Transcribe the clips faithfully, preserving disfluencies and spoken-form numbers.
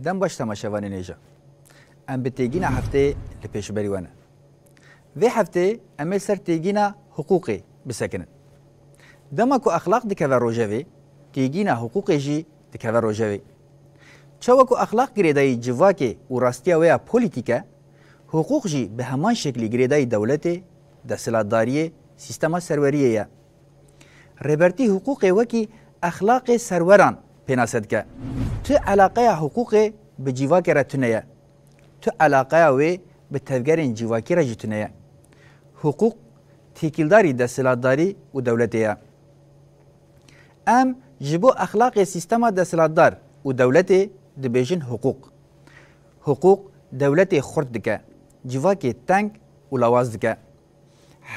Dem baş temaşevanên hêja. Em bi têgîna hefteyê li pêşberî we ne. Vê hefteyê em ê ser têgîna hiqûqê bisekinin. Dema ku exlaq dikeve rojevê, têgîna hiqûqê jî dikeve rojevê. Çawa ku exlaq girêdayî civakê û rastiya wê ya polîtîk e, hiqûq jî bi heman şeklî girêdayî dewletê, desthilatdariyê, sîstema serweriyê ye. Rêbertî hiqûqê wekî exlaqê serweran pênase dike. Tu eleqeya hiqûqê bi cîvakê re tune ye. Tu eleqeya wê bi tevgerên cîvakî re jî tune ye. Hiqûq têkildarî desthilatdarî û dewletê ye. Em ji bo exlaqê sîstema desthilatdar û dewletê dibêjin hiqûq. Hiqûq dewletê xurt dike, civakê teng û lawaz dike.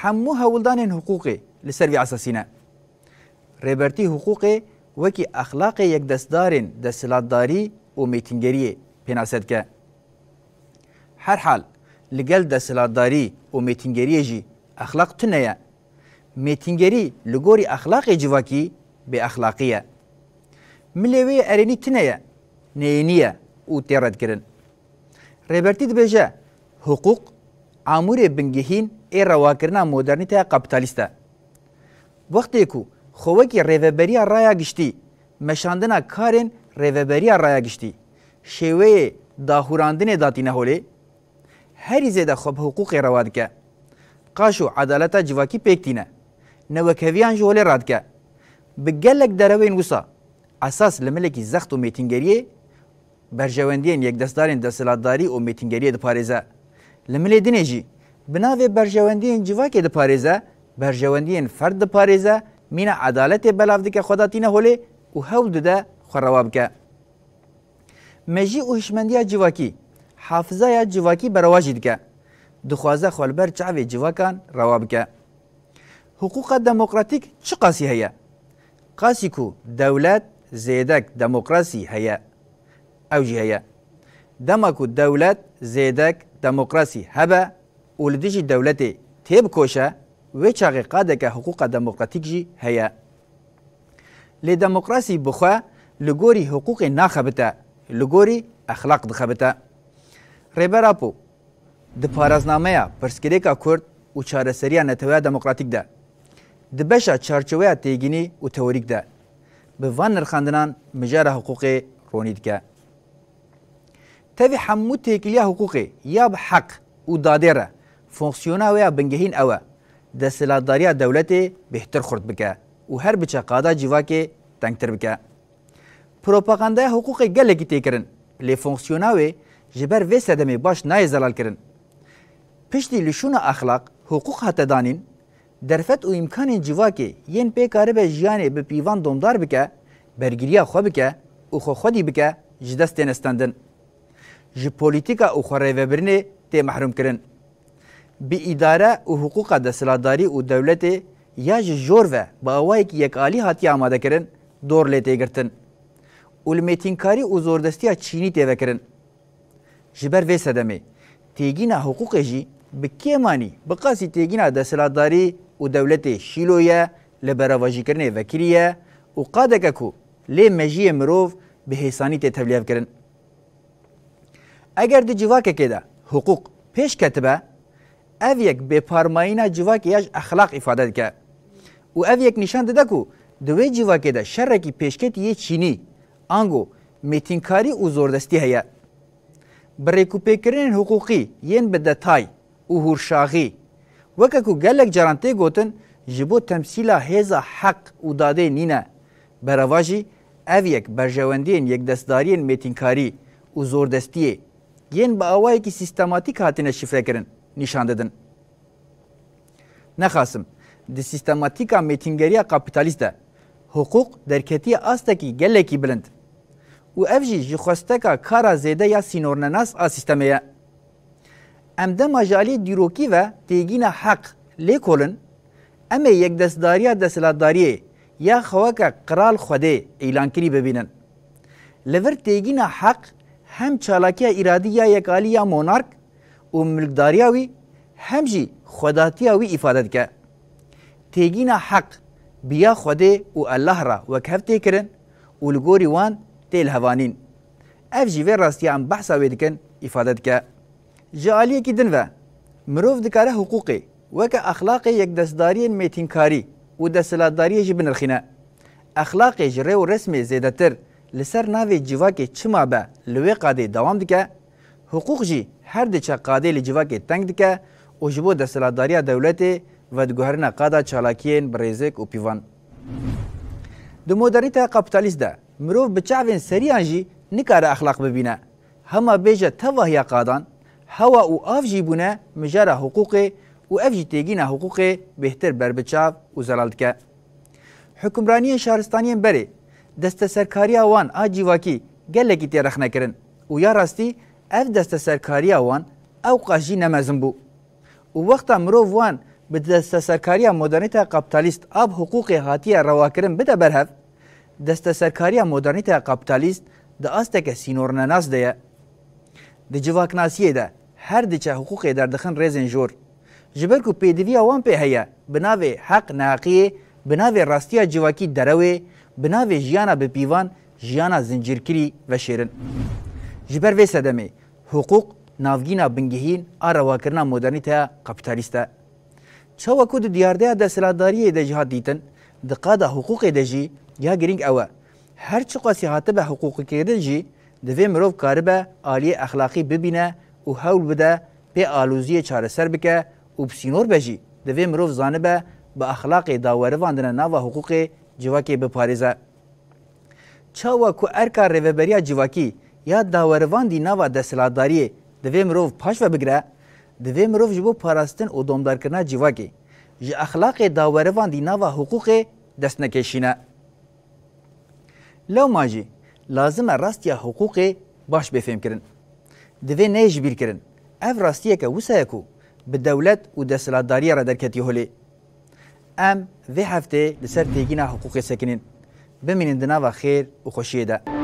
Hemû hewldanên hiqûqê li ser vî esasî ne. Rêbertî hiqûqê wekî exlaqê yekdestdarên desthilatdarî û mêtingeriyê pênase dike. Herhal, li gel desthilatdarî û mêtingeriyê jî exlaq tune ye. Mêtingerî li gorî exlaqê civakî bêexlaqî ye. Milê wê erênî tune ye, neyênî ye û tê redkirin. Rêbertî dibêje, hiqûq amûrê bingehîn ê rewakirina modernîteya kapîtalîst e. Wextê ku xwe wekî rêveberiya raya giştî, meşandina karên rêveberiya raya giştî, şêweyê dahûrandinê datîne holê, herî zêde xwe bi hiqûqê rewa dike. Qaş û edaleta civakî pêk tîne. Newekheviyan ji holê radike. Bi gelek derewên wisa esas li milekî zext û mêtingeriyê berjewendiyên yekdestdarên desthilatdarî û mêtingeriyê diparêze. Li milê dinê jî bi navê berjewendiyên civakê diparêze, berjewendiyên ferd diparêze, mîna edaletê belav dike xwe datîne holê û hewl dide xwe rewa bike. Mejî û hişmendiya civakî, hafizaya civakî berewa jî dike. Dixwaze xwe li ber çavê civakan rewa bike. Hiqûqa demokratîk çi qasî heye? Qasî ku dewlet zêdek demokrasî heye, ew jî heye. Dema ku dewlet zêdek demokrasî hebe û li dijî dewletê têbikoşe, wê çaxê qadeke hiqûqa demokratîk jî heye. Lê demokrasî bi xwe li gorî hiqûqê naxebite, li gorî exlaq dixebite. Rêber Apo, di paraznameya pirsgirêka Kurd û çareseriya neteweya demokratîk de, di beşa çarçoweya têgînî û teorîk de, bi van nirxandinan mijara hiqûqê ronî dike. Tevî hemû têkiliya hiqûqê ya bi heq û dadê re, fonksiyona wê ya bingehîn ew e, desthilatdariya dewletê bêhtir xurt bike û her biçe qada civakê tengtir bike. Propagandaya hiqûqê gelekî tê kirin, lê fonksiyona wê ji ber vê sedemê baş nayê zelalkirin. Piştî li şûna exlaq, hiqûq hate danîn, derfet û îmkanên civakê yên pê karibe jiyanê bi pîvan domdar bike, bergiriya xwe bike û xwe xwedî bike, ji dest têne stendin. Ji polîtîka û xwerêvebirinê tê mehrûmkirin. Bi îdare û hiqûqa desthilatdarî û dewletê ya ji jor ve bi awayekî yekalî hatiye amadekirin, dor lê tê girtin û li mêtînkarî û zordestiya çînî tê vekirin. Ji ber vê sedemê, têgîna hiqûqê jî bi kêmanî bi qasî têgîna desthilatdarî û dewletê şîlo ye, li beravajîkirinê vekirî ye û qadeke ku lê mejiyê mirov bi hêsanî tê tevliyevkirin. Eger di civakekê de hiqûq pêş ketibe, ev yek bêparmayîna civakê ya ji exlaq îfade dike û ev yek nîşan dide ku di wê civakê de şerekî pêşketî yê çînî, ango mêtînkarî û zordestî heye. Bi rêkûpêkirinên hiqûqî yên bi detay û hûrşaxî, weke ku gelek caran tê gotin, ji bo temsîla hêza heq û dadê nîne. Berevajî ev yek berjewendiyên yekdestdariyên mêtînkarî û zordestiyê yên bi awayekî sîstematîk hatine şifrekirin, nîşan didin. Nexasim, di sîstematîka mêtîngeriya kapîtalîst de hiqûq derketiye astekî gelekî bilind û ev jî ji xwesteka kara zêde ya sînornenas a sîstemê ye. Em dema ji alî dîrokî ve têgîna heq lêkolin, em ê yekdestdariya desthilatdariyê ya xwe weke qral Xwedê îlankirî bibînin. Li vir têgîna heq hem çalakiya îradî ya yekalî ya monark û milkdariya wî, hem jî xwedatiya wî îfade dike. Têgîna heq bi ya Xwedê û Allah re wekhev tê kirin û li gorî wan tê lihevanîn. Ev jî vê rastiya em behsa wê dikin îfade dike. Ji aliyekî din ve, mirov dikare hiqûqê weke exlaqê yekdestdariyên mêtînkarî û desthilatdariyê jî binirxîne. Exlaqê ji rê û resmê zêdetir li ser navê civakê çima be li wê qadê dewam dike, hiqûq jî her diçe qadê li civakê teng dike û ji bo desthilatdariya dewletê vediguherine qada çalakiyên bi rêzik û pîvan. Di modernîteya kapîtalîst de mirov bi çavên seriyan jî nikare exlaq bibîne. Hema bêje tevahiya qadan, hewa û av jî bûne mijara hiqûqê û ev jî têgîna hiqûqê bêhtir berbiçav û zelal dike. Hukimraniyên şaristaniyên berê, desteserkariya wan a civakî gelekî tê rexnekirin û ya rastî ev desteserkariya wan ewqas jî ne mezin bû. Û wexta mirov wan bi desteserkariya modernîteya kapîtalîst a bi hiqûqê hatiye rewakirin bide ber hev, desteserkariya modernîteya kapîtalîst di asteke sînornenas de ye. Di civaknasiyê de her diçe hiqûqê derdixin rêzên jor. Ji ber ku pêdiviya wan pê heye, bi navê heq neheqiyê, bi navê rastiya civakî derewê, bi navê jiyana bi pîvan, jiyana zincîrkirî veşêrin. Ji ber vê sedemê, hiqûq navgîna bingehîn a rewakirina modernîteya kapîtalîst e. Çawa ku di diyardeya desthilatdariyê de jî hat dîtin, di qada hiqûqê de jî ya girîng ew e. Her çiqasî hatibe hiqûqîkirin jî divê mirov karibe aliyê exlaqî bibîne û hewl bide pê aloziyê çareser bike û bi sînor be jî divê mirov zanibe bi exlaqê dawerivandine nava hiqûqê civakê biparêze. Çawa ku erka rêveberiya civakî ya dawerivandî nava desthilatdariyê divê mirov paş ve bigire, divê mirov ji bo parastin û domdarkirina civakê ji exlaqê dawerivandî nava hiqûqê dest nekêşîne. Lewma jî lazim e rastiya hiqûqê baş bê fêmkirin. Divê neyê ji bîr kirin. Ev rastiyeke wisa ye ku bi dewlet û desthilatdariyê re derketiye holê. Em vê heftê li ser têgîna hiqûqê sekinîn. Bimînin di nava xêr û xweşiyê de.